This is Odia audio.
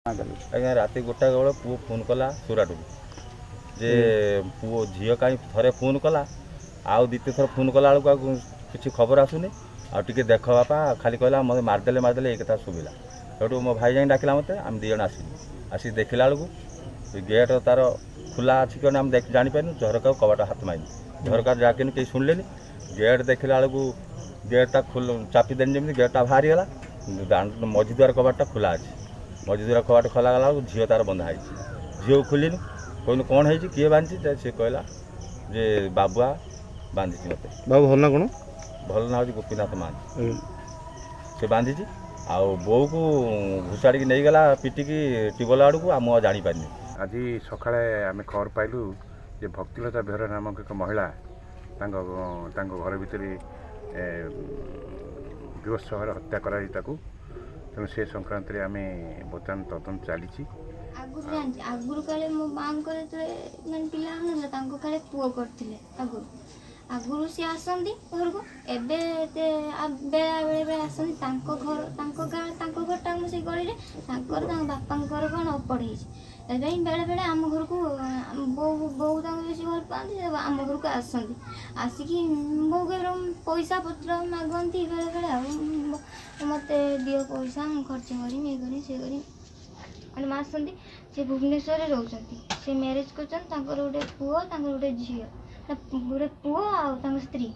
ଆଜ୍ଞା, ରାତି 1ଟା ବେଳେ ପୁଅ ଫୋନ୍ କଲା ସୁରାଟରୁ ଯେ ପୁଅ ଝିଅ କାହିଁ ଥରେ ଫୋନ୍ କଲା, ଆଉ ଦ୍ୱିତୀୟ ଥର ଫୋନ୍ କଲା ବେଳକୁ ଆଉ କିଛି ଖବର ଆସୁନି। ଆଉ ଟିକେ ଦେଖ ବାପା, ଖାଲି କହିଲା ମୋତେ ମାରିଦେଲେ ମାରିଦେଲେ, ଏଇ କଥା ଶୁଭିଲା। ସେଇଠୁ ମୋ ଭାଇ ଯାଇ ଡାକିଲା ମୋତେ, ଆମେ 2 ଜଣ ଆସିଲୁ। ଆସିକି ଦେଖିଲା ବେଳକୁ ଗେଟ୍ ତାର ଖୋଲା ଅଛି କ'ଣ ଆମେ ଜାଣିପାରିନୁ। ଝରକାକୁ କବାଟ ହାତ ମାରିନୁ, ଝରକା ଡାକିନୁ, କେହି ଶୁଣିଲେନି। ଗେଟ୍ ଦେଖିଲା ବେଳକୁ ଗେଟ୍ଟା ଚାପି ଦେନି, ଯେମିତି ଗେଟ୍ଟା ବାହାରିଗଲା। ମଝି ଦୁଆର କବାଟଟା ଖୋଲା ଅଛି। ମଝି ଦୁଆର କବାଟ ଖୋଲା ଗଲା ବେଳକୁ ଝିଅ ତାର ବନ୍ଧା ହେଇଛି। ଝିଅକୁ ଖୋଲିନୁ, କହିଲୁ କ'ଣ ହେଇଛି, କିଏ ବାନ୍ଧିଛି? ସେ କହିଲା ଯେ ବାବୁଆ ବାନ୍ଧିଛି ମୋତେ। ବାବୁ ଭଲ ନା କ'ଣ? ଭଲ ନାଁ ହେଉଛି ଗୋପୀନାଥ ମହାନ୍ତି। ସେ ବାନ୍ଧିଛି ଆଉ ବୋଉକୁ ଘୋଷାଡ଼ିକି ନେଇଗଲା ପିଟିକି ଟ୍ୟୁବଲ୍ ଆଡ଼କୁ, ଆଉ ମୁଁ ଆଉ ଜାଣିପାରିନି। ଆଜି ସକାଳେ ଆମେ ଖବର ପାଇଲୁ ଯେ ଭକ୍ତିଲତା ବେହେରା ନାମକ ଏକ ମହିଳା ତାଙ୍କ ଘର ଭିତରେ ବୀଭତ୍ସ ଭାବରେ ହତ୍ୟା କରାଯାଇ ତାକୁ। ତେଣୁ ସେ ସଂକ୍ରାନ୍ତରେ ଆମେ ବର୍ତ୍ତମାନ ତଦନ୍ତ ଚାଲିଛି। ଆଗରୁ ଜାଣିଛି, ଆଗରୁ କାଳେ ମୋ ମାଆଙ୍କର ଯେତେବେଳେ ମାନେ ପିଲା ହେଉନଥିଲା, ତାଙ୍କୁ କାଳେ ପୁଅ କରିଥିଲେ ଆଗରୁ। ଆଗରୁ ସିଏ ଆସନ୍ତି ଘରକୁ, ଏବେ ବେଳେ ବେଳେ ଆସନ୍ତି। ତାଙ୍କ ଘର, ତାଙ୍କ ଗାଁ, ତାଙ୍କ ଘରଟା ଆମ ସେଇ ଗଳିରେ। ତାଙ୍କର ତାଙ୍କ ବାପାଙ୍କର କ'ଣ ଅପଡ଼ ହେଇଛି, ସେଥିପାଇଁ ବେଳେବେଳେ ଆମ ଘରକୁ, ବୋଉ ତାଙ୍କୁ ବେଶୀ ଭଲ ପାଆନ୍ତି, ଆମ ଘରକୁ ଆସନ୍ତି। ଆସିକି ବୋଉ ପଇସା ପତ୍ର ମାଗନ୍ତି ବେଳେବେଳେ, ଆଉ ମୋତେ ଦିଅ ପଇସା, ମୁଁ ଖର୍ଚ୍ଚ କରିମି, ଇଏ କରିମି, ସିଏ କରିମି। ମାନେ ଆସନ୍ତି। ସେ ଭୁବନେଶ୍ୱରରେ ରହୁଛନ୍ତି, ସେ ମ୍ୟାରେଜ୍ କରିଛନ୍ତି, ତାଙ୍କର ଗୋଟେ ପୁଅ, ତାଙ୍କର ଗୋଟେ ଝିଅ, ଗୋଟେ ପୁଅ ଆଉ ତାଙ୍କ ସ୍ତ୍ରୀ।